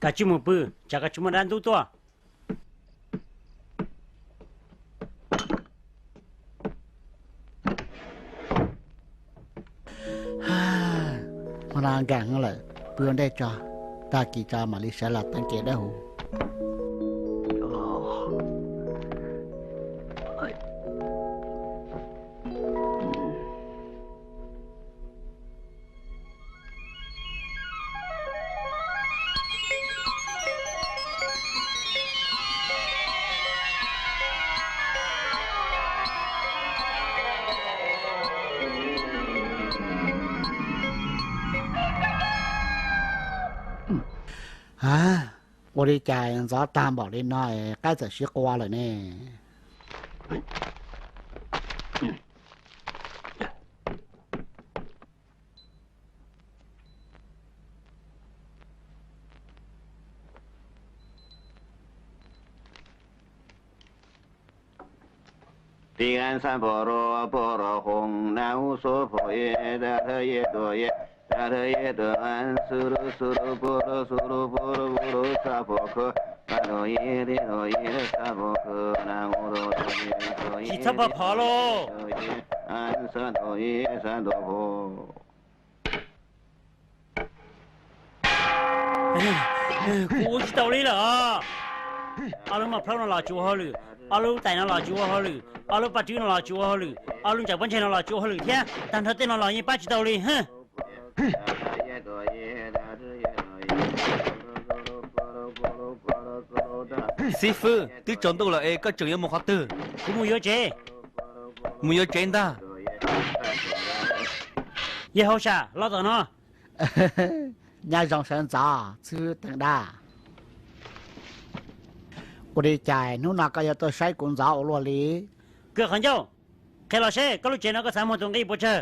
Koj tsis mus pw, tsam koj tsis muaj dab ntub tuaj. Hmo no nkees lawm, pw ua ntej tso, tag kis tso mam li sawv los teev kev dawb huv. Ua li cas ntxov tag npaum li no, qaib txawm sib qua lawm ne? Tsis txhob pov phov lauj. Kuv ua tsis tau li lawm. Ob lub maj plhaub no los tsis ua hauj lwm, ob lub tais no los tsis ua hauj lwm, ob lub paj rwb no los tsis ua hauj lwm, ob lub ntsaum pob ntseg no los tsis ua hauj lwm thiab, tag nrho tej no los yeej pab tsis tau li. Xib fwb, twb tsaus ntuj lawm es koj tseem yuav mus qhov twg? Kuv mus yuav tsev. Mus yuav tsev ntag. Yawg hauj sam, los tom no. Nyob zoo sawv ntxov xib fwb teev dab. Ua li cas hnub no koj yuav tuaj saib kuv ntxov ua luaj li? Kws qhov ncauj, qhia los seb koj lub tsev no koj xav muag tus nqi puas tsawg.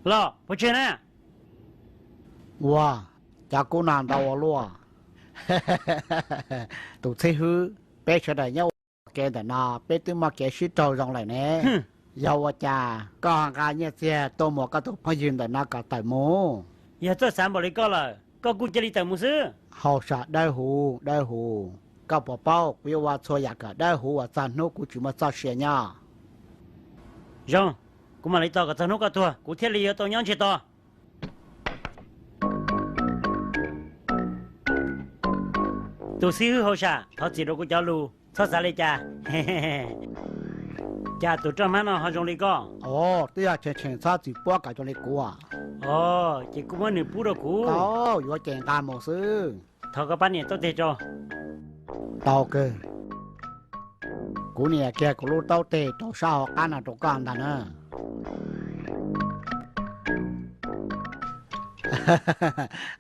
Los puas tsawg na? Ua, cov kub no ntau ua luaj. Tus xib fwb, peb sawv daws nyob ua ke ntawm no peb twb muaj kev sib raug zoo lawm ne. Yog ua cas koj nqa nyiaj txiag tuaj muas koj tus phooj ywg ntawm no kom tawm mus? Yog txawj xav npaum li koj lawm, koj kuj cia li tawm mus xwb. Hauj sam dawb huv dawb huv, koj puas paub kuv yuav ua txhua yam kom dawb huv uas txog hnub kuv tsis muaj txoj sia nyob. Zoo, kuv mam li tos kom txog hnub koj tuag kuv thiaj li yuav tau nyob ntsiag to. Tus xib hwb hauj sam, thov txim rau kuv cov lus, txhob xav li cas. Cas tus roj hmab no ho zoo li koj? Os, twb yog tseem tseem txhob txwm puab kom zoo li kuv. Os, ces kuj muab nws pub rau kuv. Tau, yuav ces nqa mus xwb. Thov koj pab niam taub teg rau. Tau kawg. Kuv nias kiag kuv lub taub teg rau sab hauv qab no rau koj ntag na.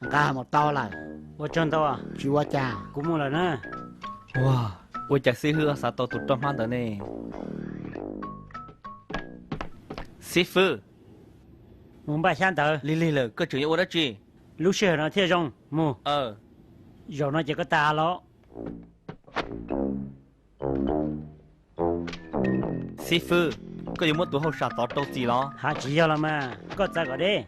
Nqa mus tau lawm. Ua tsaug ntau. Tsis ua cas. Kuv mus lawm na. Ua, ua cas xib hwb xav tau tus roj hmab ntawd ne? Xib fwb, mus npaj xyab ntawv. Lig lig lawm, koj tseem yuav ua dab tsi? Lub sij hawm no thiaj zoo. Mus. Zaum no ces koj tas los. Xib fwb, koj yuav muab tus hauj sam tod rau txim los? Haj tsis yog los mas, koj txav kom deb.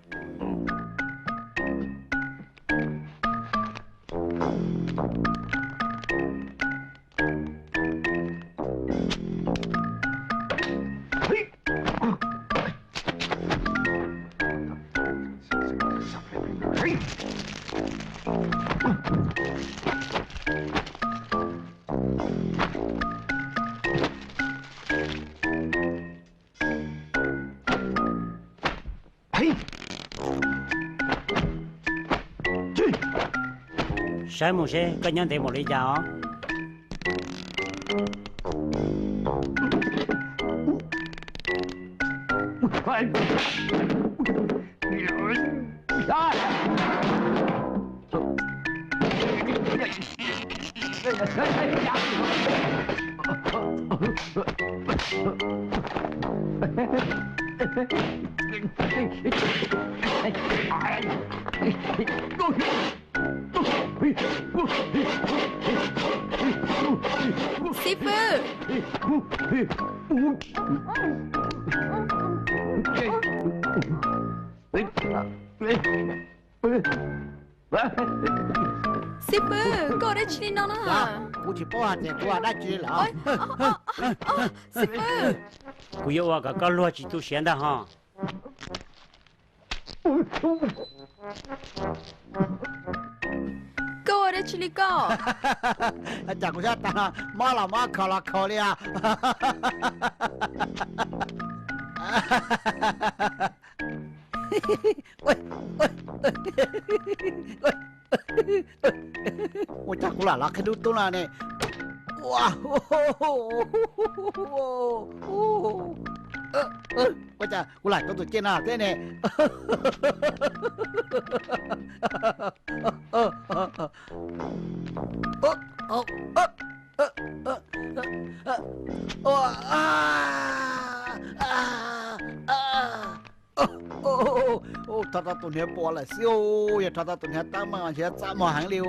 Saib mus seb koj nyob ntev npaum li cas os. Xib fwb, xib fwb, koj ua dab tsi li no na? Kuv tsis paub hais tias kuv ua dab tsi lawm. Xib fwb, kuv yuav ua kom koj luag tsis tu siav ntag ho. Koj ua dab tsi li koj? Cas kuv sab tas no mob los mob khaus los khaus li os. Ua cas kuv lam los qhib lub tub no ne? Ua cas kuv lam tau tus ceg no thiab ne? Rho tau tus hniav puas lawm xwb, yog rho tau tus hniav tab mas nrhiav txaj muag heev li.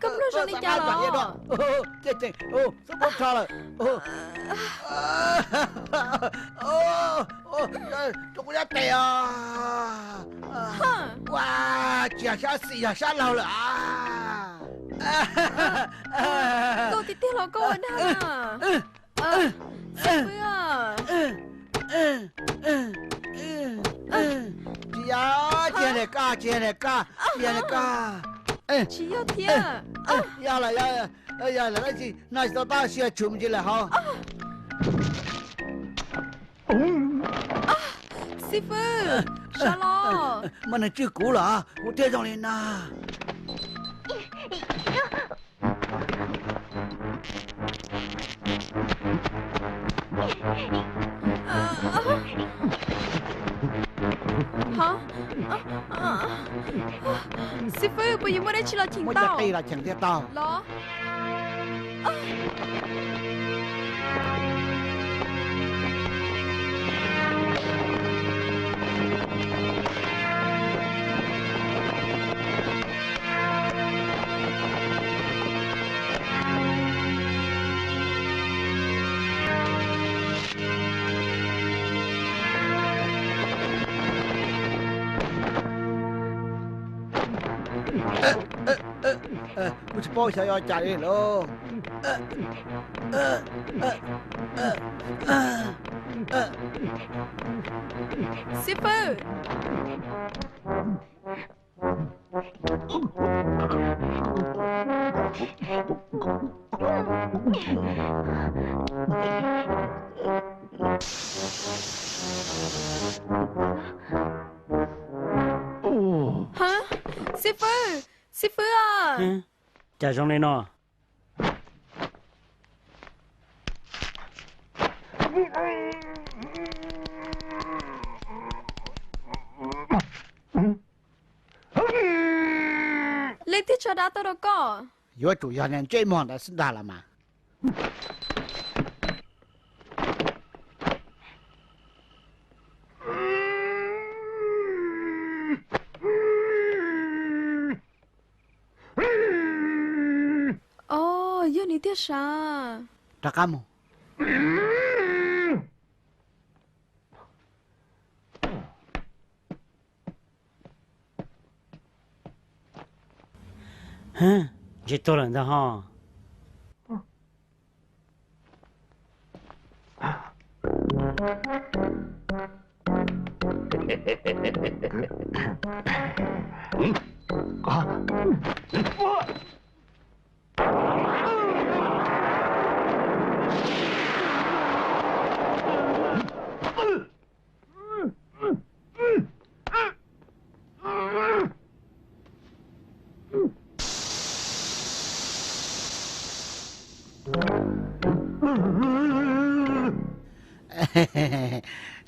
Koj pluag zoo li cas los? Xub puab rho lawm. Rau kuv nyob tes os. Ua, tsis yog sab xis, yog sab laug lawm. Koj tiag tiag los koj ua dag na? Xib fwb, tsis yog, tsis yog li koj, tsis yog li koj, tsis yog li koj. Tsis yog thiab. Yog lawm, yog lawm, dab tsi no tsis tau tab sis yog tshwm me ntsis lawm hauv. Xib fwb, sawv los. Muaj neeg tswj kuv lawm, kuv thiaj zoo li no. Xib fwb, puas yuav muaj dab tsi los cheem tau? Muaj cov qij los cheem thiaj tau. Los. Kuv tsis paub xyov yuav cas li lauj. Xib fwb. Xib fwb, xib fwb a. Cas zoo li no? Leej twg tso dab tuaj rau koj? Yuav tsum yog niag ntsej muag ntawd xwb ntag los mas. Os, yog nws tiag sav. Rov qab mus. Ntshe tuag lawm ntag ho.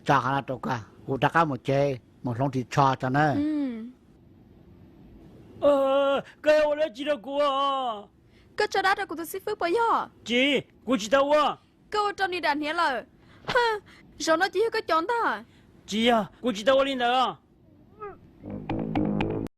Tso qhov no rau koj, kuv rov qab mus tsev mus hloov ris tsho tso na. Koj yuav ua dab tsi rau kuv? Koj tso dab rau kuv tus xib fwb puas yog? Tsis, kuv tsis tau ua. Koj ua rau nws dam hniav lawm. Zaum no ces yog koj cov ntag. Tsis yog, kuv tsis tau ua li ntawd.